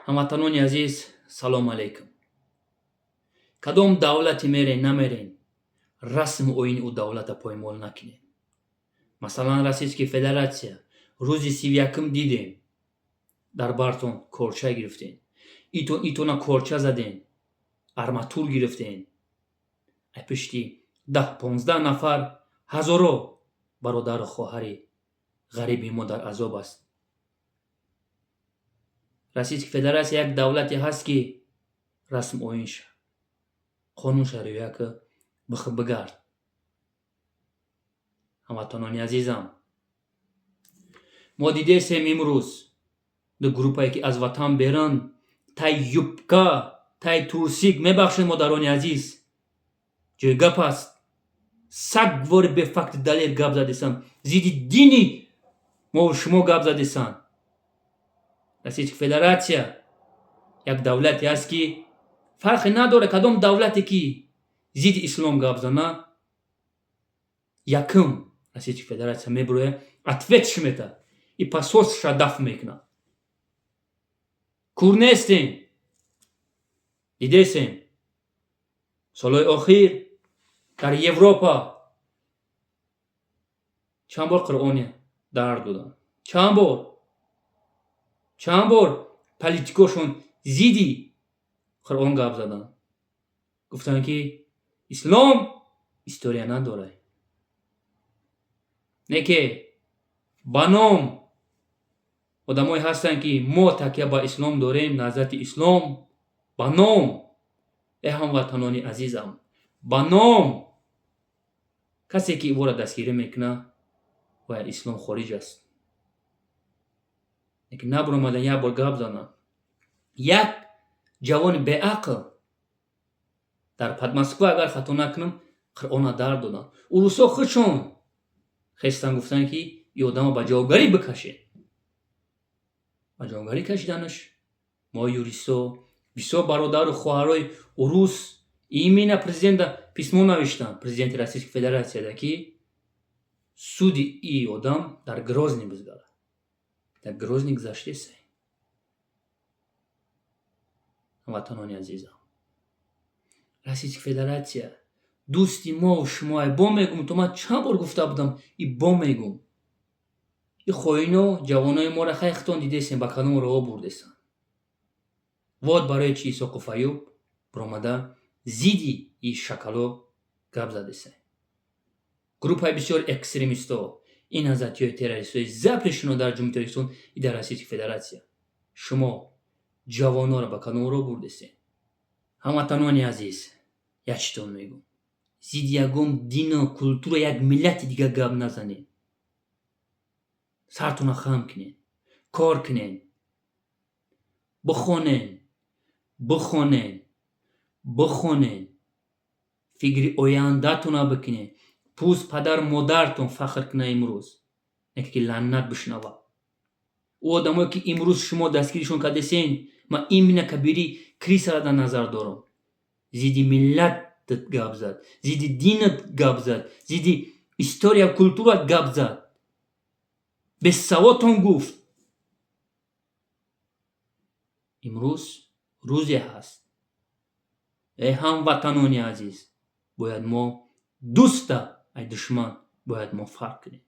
Ҳамватанони азиз, салом алейкум. Кадом давлате мерен, намерен, расму оини ӯ давлата поймол накунед. Масалан, Российский Федерация рӯзи 31-м дидем, дар бартон корча гирифтен, итон итона корча заден, арматур гирифтен. Ай пишти 10-15 нафар ҳазоро бародару хоҳари ғариби мо дар азоб аст. Российский Федерация як давлате ҳаст, ки расм оинша, қонунша риоя ки бихӯ бигард. Ҳамватанони азизам, мо дидесем, имрӯз ду группае, ки аз ватан берун тай юбка, тай трусик, мебахшед, модарони азиз, ҷои гап аст, сагвори бефакти далер гап задесанд, зидди дини мову шумо гап задесанд. Российская Федерация як давлате аст, ки фарқе надорад, кадом давлате ки зидди ислом гап зана, якум Российская Федерация мебурояд, ответ ш метад и посольство ша дафн мекунад. Кур нестем, дидесем, солҳои охир дар Европа чанд бор Қуръоне дар доданд, чанд бор, чанд бор политикошон зидди Қуръон гап заданд, гуфтанд, ки ислом история надорад. Не ки ба ном одамое ҳастанд, ки мо такя ба ислом дорем, наҳзати ислом ба ном. Э, ҳамватанони азизам, ба ном касе ки ӯро дастгирӣ мекунад, бояд ислом хориҷ аст. Лекин набуромадан як бор гап занам. Як ҷавони беақл дар Подмосква, агар хато накунам, Қуръона дар доданд. Урусҳо худшон хестан, гуфтанд, ки ин одамро ба ҷавобгарӣ бикашед. Ба ҷавобгарӣ кашиданаш мо юристо, бисёр бародару хоҳарои урус именно президента письмо навиштанд, президенти Российской Федерацияда, ки суди и одам дар Грозный бизгарад. Дар Грозный гузаштеса. Ҳамватанони азизам, Российская Федерация дӯсти мову шумоа. Бо мегум, то ман чанд бор гуфта будам и бо мегум, и хоино ҷавонои моро хайхтон дидесем, ба кадом роҳо бурдесанд. Вот барои чи Исоқов Аюб биромада зидди и шакало гап задеса. Группаи бисёр экстремистҳо, ин наҳзатиҳои террористҳои запрещено дар Ҷумҳурии Тоҷикистон и дар Российской Федерация, шумо ҷавононро ба кадом роҳ бурдесед? Ҳамватанони азиз, як чизтон мегӯм: зидди ягон дину культура як миллати дигар гап назанед. Сартонро хам кунед, кор кунед, бихонед, бихонед, бихонед, фикри ояндатонро бикунед. Пусть падару модаратон фахр кунад имрӯз, не ки лаънат бишнавад. Ӯ одамое, ки имрӯз шумо дастгиришон кардесен, ман именно Кабири Крисаро дар назар дорам, зидди миллатат гап зад, зидди динат гап зад, зидди история, культурат гап зад, бесаводтон гуфт. Имрӯз рӯзе ҳаст, эй ҳамватанони азиз, бояд мо дӯста ай душман бояд мо фарқ кунем.